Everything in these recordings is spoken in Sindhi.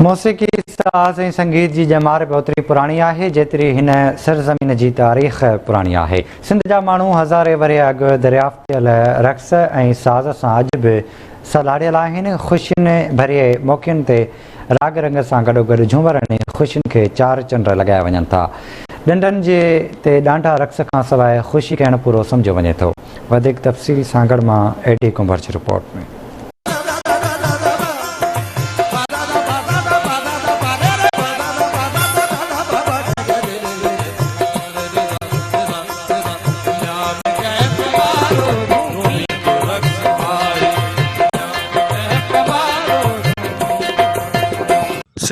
موسيقي، ساز ۽ سنگيت جي ڄمار به اوتري پراڻي آهي، جيتري هن سرزمين جي تاريخ پراڻي آهي. سنڌ جا ماڻهو هزارين ورهيه اڳ دريافت ٿيل رقص ۽ ساز سان اڄ به سلهاڙيل آهن. خوشين ڀريي موقعن تي راڳ رنگ سان گڏوگڏ جهومر هڻي خوشين کي چار چنڊ لڳايا وڃن ٿا. ڏنڊن جي تي ڏانڊا رقص کان سواء خوشي ڪرڻ پورو سمجهيو وڃي ٿو. وڌيڪ تفصيل سانگهڙ مان اي ڊي ڪنڀر جي رپورٽ ۾.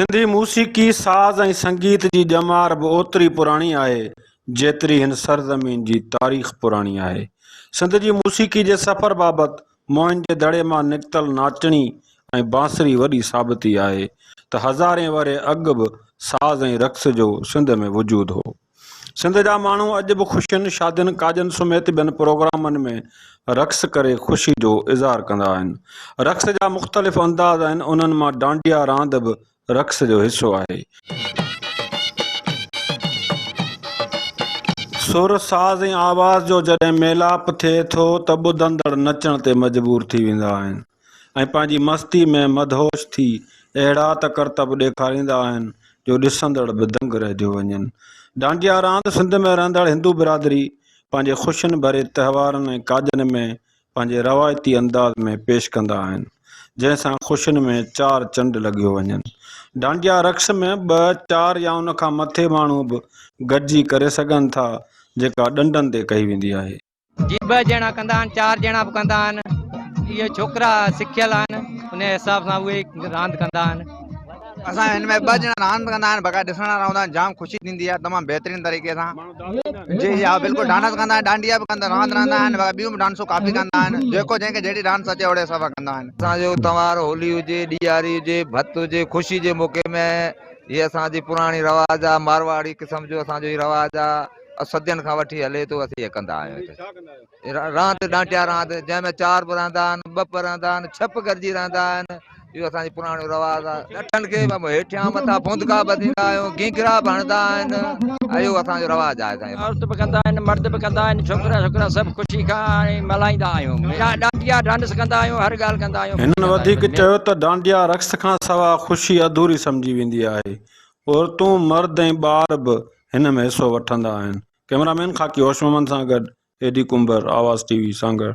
سنڌي موسيقي، ساز ۽ سنگيت جي ڄمار به اوتري پراڻي آهي، جيتري هن سرزمين جي تاريخ پراڻي آهي. سنڌ جي موسيقي جي سفر بابت موهن جي دڙي مان نڪتل ناچڻي ۽ بانسري وڏي ثابتي آهي ته هزارين ورهيه اڳ به ساز ۽ رقص جو سنڌ ۾ وجود هو. سنڌ جا ماڻهو اڄ به خوشين، شادين، ڪاڄن سميت ٻين پروگرامن ۾ رقص ڪري خوشي جو اظهار ڪندا آهن. رقص جا مختلف انداز آهن، انهن مان ڊانڊيا راند به رقص جو حصو آهي. سر، ساز ۽ آواز جو جڏهن ميلاپ ٿئي ٿو ته ٻڌندڙ نچڻ تي مجبور ٿي ويندا آهن. ۽ پنهنجي مستي ۾ مدهوش ٿي اهڙا ته ڪرتب ڏيکاريندا آهن جو ڏسندڙ به دنگ رهجيو وڃن. ڊانڊيا راند سنڌ ۾ رهندڙ هندو برادري پنهنجي خوشين ڀري تهوارن ۽ ڪاڄن ۾ پنهنجي روايتي انداز ۾ پيش ڪندا آهن، جنهن سان خوشين ۾ چار چنڊ لڳيو وڃن. ڊانڊيا رقص ۾ ٻه، چار يا ان کان مٿي ماڻهو به گڏجي ڪري سگهن ٿا، جيڪا ڏنڊن تي ڪئي ويندي آهي. جي ٻه ڄڻا ڪندا آهن چار ڄڻا به ڪندا آهن اهي ڇوڪرا سکيل آهن ان حساب سان اهي راند ڪندا آهن. اسان هن ۾ ٻه ڄڻا راند ڪندا آهن بقايا ڏسڻ وارا هوندا آهن جام خوشي ٿيندي آهي تمام بهترين طريقي سان جي جي ها بلڪل ڊانس ڪندا آهن ڊانڊيا به ڪندا راند رهندا آهن بقايا ٻيون به ڊانسون ڪافي ڪندا آهن جيڪو جنهن کي جهڙي ڊانس اچي اوڙي حساب سان ڪندا آهن. اسان جو تهوار هولي هجي ڏياري هجي ڀت هجي خوشي جي موقعي ۾ هي اسان جي پراڻي رواج آ مارواڙي قسم جو اسان جو هي رواج آ صدين کان وٺي هلي ٿو اسين اهي ڪندا آهيون هتي راند ڏانٽيا راند جنهن ۾ چار به رهندا آهن ٻه به رهندا آهن ڇهه به گڏجي رهندا آهن اهو اسان جو پراڻو رواج آهي لٺن کي هيٺيان مٿان ڦوندڪا ٻڌيندا آهيون گينگرا به هڻندا آهن اهو اسان جو رواج آهي سائين. عورت به ڪندا آهن مرد به ڪندا آهن ڇوڪرا ڇوڪرا سڀ خوشي کان ملهائيندا آهيون ڏانڊيا ڊانس ڪندا آهيون هر ڳالهه ڪندا آهيون. هنن وڌيڪ چيو ته ڊانڊيا رقص کان سواء خوشي اڌوري سمجهي ويندي آهي عورتون مرد ۽ ٻار به هن ۾ حصو وٺندا آهن. ڪئميرا مين خاڪي هوش محمد سان گڏ اي ڊي ڪنڀر، آواز ٽي وي، سانگهڙ.